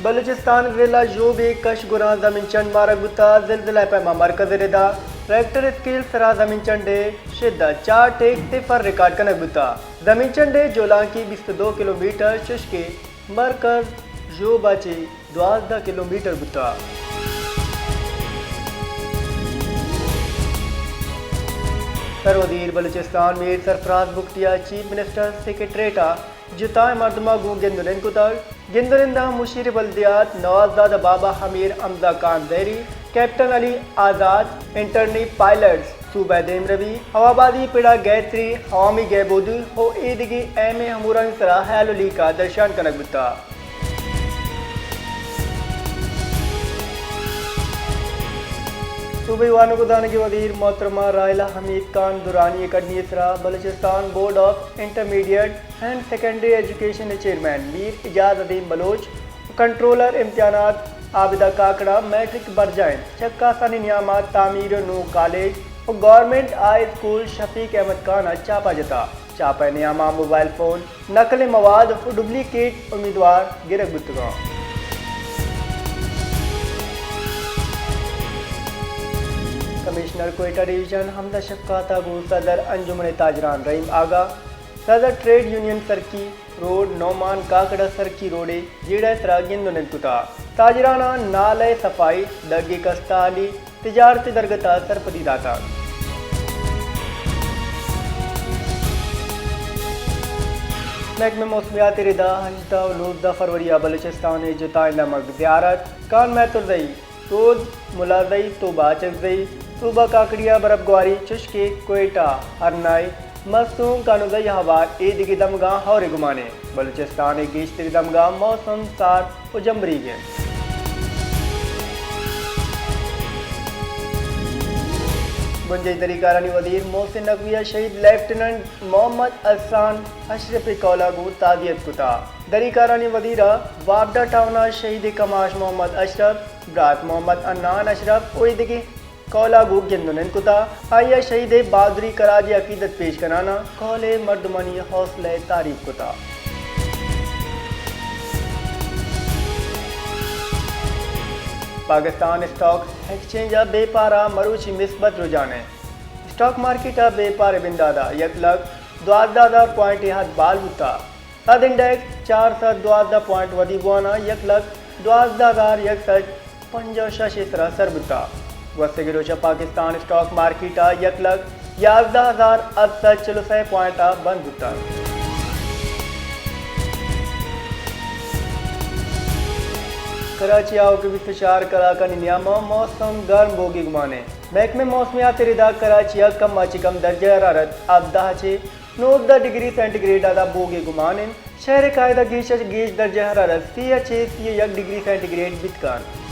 بلوچستان ضلع ژوب ء کش گراں زمین چنڈ مارگ بوتا، زلزلہ پیما مرکز ء ردا ریکٹر اسکیل سرا زمین چنڈ ء شدت چار ٹیک صفر ریکارڈ کنگ بوتا۔ زمین چنڈ ء جولانکی بیست و دو کلومیٹر چشکے مرکز ژوب ء چہ دوازدہ کلومیٹر بوتا۔ سروزیر بلوچستان میر سرفراز بگٹی ء چیف منسٹر سیکرٹریٹ ء جتائیں مردماں گوں گند و نند کتگ۔ گند و نند ء مشیر بلدیات نوازداد ء بابا امیر حمزہ خان زہری، کیپٹن علی آزاد، انٹرنی پائلٹس، صوبہ دیمروی، ہوابازی پڑا گیتری، عوامی گہبودی و ایدگہ اہمیں امورانی سرا ہیال و لیکہ درشان کنگ بوتا۔ صوبائی وانگ و زانگی وزیر محترمہ راحلہ حمید خان درانی اکیڈمی سرا Balochistan board of intermediate and secondary education ء چیئرمین میر اعجاز عظیم بلوچ، کنٹرولر امتحانات عابدہ کاکڑ ء میٹرک برجاہ انت۔ چکاسانی نیام ء تعمیر نو کالج و گورنمنٹ ہائی اسکول شفیق احمد خان ء چاپہ جتا۔ چاپہ نیام ء موبائل فون، نقل مواد و ڈپلیکیٹ امیدوار گرگ بوتگاں۔ کمشنر کوئٹہ ڈویژن حمزہ شفقات ء گوں صدر انجمن تاجران رحیم آغا، صدر ٹریڈ یونین سرکی روڈ، نعمان کاکڑ ء سرکی روڈ ء جیڑہ ء ترا گند و نند کتا۔ تاجراناں نالہ ء صفائی، دگے کستہ حالی، تجارتی درگت ء سرپدی داتگ۔ محکمہ موسمیات ء ردا ہژدہ و نوزدہ فروری ء بلوچستان ء جتائیں دمگ زیارت، کان مہترزئی، رود ملازئی، توبہ اچکزئی، صوبہ کاکڑی ء برف گواری چشکہ کوئٹہ، ہرنائی، مستونگ، کانودئی ء ہوار ایدگہ دمگاں ہور ء گمان انت۔ بلوچستان ء گیشتری دمگاں موسم سارت و جمبریگ انت۔ بنجاہی دری کارانی وزیر محسن نقوی ء شہید لیفٹیننٹ محمد احسان اشرف ء قول ء گوں تعزیت کتا۔ دری کارانی وزیر ء وابڈا ٹاؤن ء شہید کماش محمد اشرف، برات محمد حنان اشرف و ایدگہ قول ء گوں گند و نند کتا۔ آئی ء شہید ء بہادری ء خراج عقیدت پیش کنان ء کہلے مردمانی حوصلہ ء تعریف کتا۔ پاکستان اسٹاک ایکسچینج ء بیپار ء مروچی مثبت رجحان ء۔ اسٹاک مارکیٹ ء بیپار ء بندات ء یک لکھ دوازدہ ہزار پوائنٹ ء حد بال بوتا۔ سد انڈیکس چار سد دوازدہ پوائنٹ ودی بوان ء یک لکھ دوازدہ ہزار یک سد پنجاہ و شش ء سرا سر بوتا۔ گوستگیں روچ ء پاکستان اسٹاک مارکیٹ ء یک لکھ یازدہ ہزار ہفت سد چل و سئے پوائنٹ ء بند بوتا۔ کراچی ء آؤکیں بیست و چار کلاکانی نیام ء موسم گرم بوگی گمان انت۔ محکمہ موسمیات ء ردا کراچی ء کم ء چہ کم درجہ حرارت ہبدہ ء چہ نوزدہ ڈگری سینٹی گریڈ ء دا بوگ ء گمان انت۔ شہر ء قاعدہ گیش ء گیش درجہ حرارت سی ء چہ سی ء یک ڈگری سینٹی گریڈ بیت کنت۔